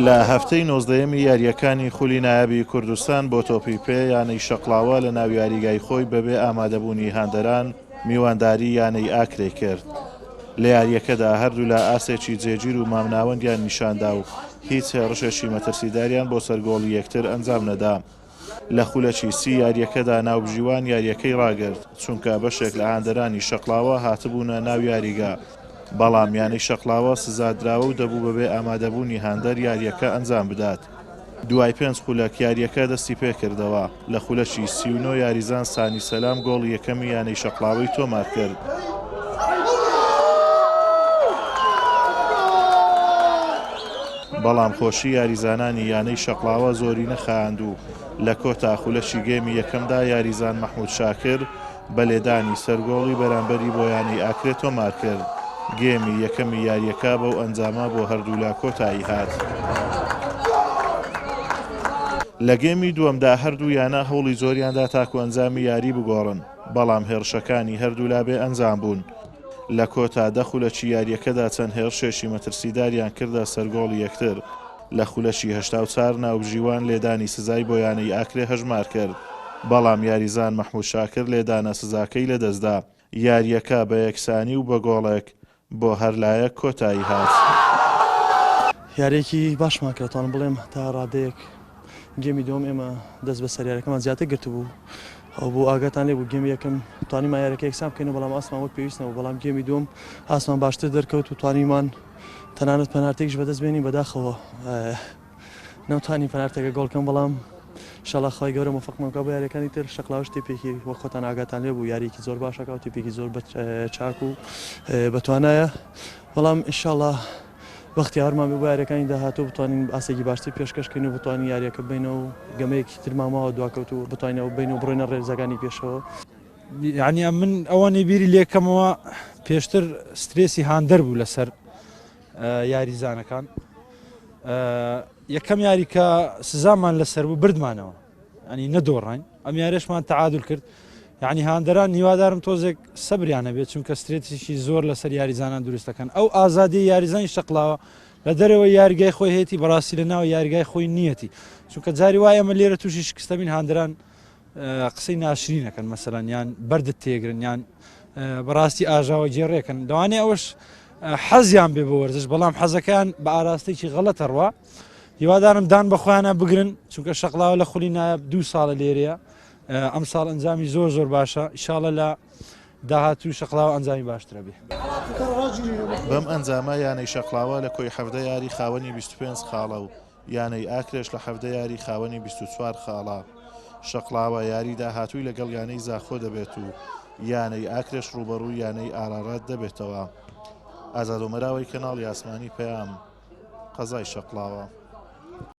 لە هەفتەی نۆزدەیەمی یارییەکانی خولی نایابی کوردستان بۆ تۆپی پێ، یانەی شەقڵاوە لە ناو یاریگای خۆی بەبێ ئامادەبوونی هاندەران میوانداری یانەی ئاکرێی کرد. لە یارییەکەدا هەردوولا ئاستێکی جێگیر و مامناوەندیان نیشاندا و هیچ هێڕشێکی مەترسیداریان بۆ سەر گۆڵی یەکتر ئەنجام نەدا. لە خولەکی سی یارییەکەدا ناوبژیوان یارییەکەی راگرت، چونکە بەشێک لە هاندەرانی شەقڵاوە هاتبوونە ناو یاریگا، بەڵام یانەی شەقڵاوە سزادراوە و دەبوو بەبێ ئامادەبوونی هاندەر یارییەکە ئەنجام بدات. دوای پێنج خولەک یارییەکە دەستی پێکردەوە، لە خولەکی 39 یاریزان سانی سەلام گۆڵی یەکەمی یانەی شەقڵاوەی تۆمارکرد. بەڵام خۆشی یاریزانانی یانەی شەقڵاوە زۆری نەخایاند و لە کۆتا خولەکی گێمی یەکەمدا یاریزان مەحمود شاکر بە لێدانی سەر گۆڵی بەرامبەری بۆ یانەی ئاکرێ تۆمارکرد، گێمی یەکەمی یارییەکە بەو ئەنجامە بۆ هەردوولا کۆتایی هات. لە گێمی دووەمدا هەردوو یانە هەوڵی زۆریاندا تاکو ئەنجامی یاری بگۆڕن، بەڵام هێڕشەکانی هەردوولا بێ ئەنجام بوون. لە کۆتا دە خولەکی یارییەکەدا چەند هێڕشێکی مەترسیداریان کردە سەر گۆڵی یەکتر، لە خولەکی 84 ناوبژیوان لێدانی سزای بۆ یانەی ئاکرێ هەژمار کرد، بەڵام یاریزان مەحمود شاکر لێدانە سزاکەی لەدەستدا، یارییەکە بە یەکسانی و بە گۆڵێک بۆ هەر لایەک کۆتایی هات. یارییەکی باشمان کرد، ئەتوانم بڵێم تا ڕادەیەک گێمی دووەم ئێمە دەست بەسەر یاریەکەمان زیاتر گرتبوو ئەو بوو ئاگاتان لێ بوو گێمی یەکەم توانیمان یاریەکە یەکسان بکەینەوە بەڵام ئاسمان وەک پێویست نەبوو بەڵام گێمی دووەم ئاسمان باشتر دەرکەوت و توانیمان تەنانەت پەنارتێکیش بەدەست بێنین بەداخەوە نەمتوانی پەنارتەکە گۆڵ کەم بەڵام شەڵا خی گەورە مفقمان بکە بۆ یاریەکانی تر شەقلاوش تیپێکی وەک خۆتان ئاگاتان لێ بوو یاریکی زۆر باشەکە و تیپێکی زۆر چاک و بەتوانایە بەڵام ئینشاڵا بەخت یاوەرمان بێ بۆ یاریەکانی داهاتوو بتوانین ئاستێکی باشتر پێشکەش کەین و بتوانین یاریەکە ببەینەوە و گەمەیەکی ترمان ماوە دواکەوتوو بتوانین ئەوە ببەین و بڕۆینە ڕێزەکانی پێشەوە. یعنی من ئەوەنی بیری لێکەمەوە پێشتر سترێسی هاندەر بوو لەسەر یاریزانەکان یەکەم یاری کە سزامان لەسەر بوو بردمانەوە ینی نەدۆڕین ئەم یارێشمان تەعادل کرد یعنی هاندەران هیوادارم تۆزێک سەبریان هەبێت چونکە سترێتیشی زۆر لەسەر یاریزانان دروست دەکەن ئەو ئازادی یاریزانی شەقلاوە لە دەرەوەی یاریگای خۆی هەیەی بەڕاستی لە ناو یاریگای خۆی نیەتی چونکە جاری وایە ئەمە لێرە تووشی شکستەبین هاندران قسەی ناشرینەکەن مەسەلەن یان بەردت تێگرن یان بەڕاستی ئاژاوە گێڕێکن لەوانەیە ئەوش حەزیان بێ بۆ وەرزش بەڵام حەزەکان بە ئاراستێکی غەڵەتە ڕوا هیوادارم دان بە خۆیانە بگرن چونکە شەقلاوە لە خولی نایاب دوو ساڵە لێرەیە ئەم ساڵ ئەنجامی زۆر زۆر باشە ئیشاڵە لە داهاتوو شەقلاوە ئەنجامی باشترە بێ. بەم ئەنجامە یانەی شەقڵاوە لە کۆی 17 یاری خاوەنی 25 خاڵە و یانەی ئاکرێش لە 17 یاری خاوەنی 24 خاڵە. شەقڵاوە یاری داهاتووی لەگەڵ یانەی زاخۆ دەبێت و یانەی ئاکرێش ڕووبەڕووی یانەی ئارارات دەبێتەوە. ئازاد ئۆمەراوەی کەناڵی ئاسمانی پەیام، قەزای شەقڵاوە.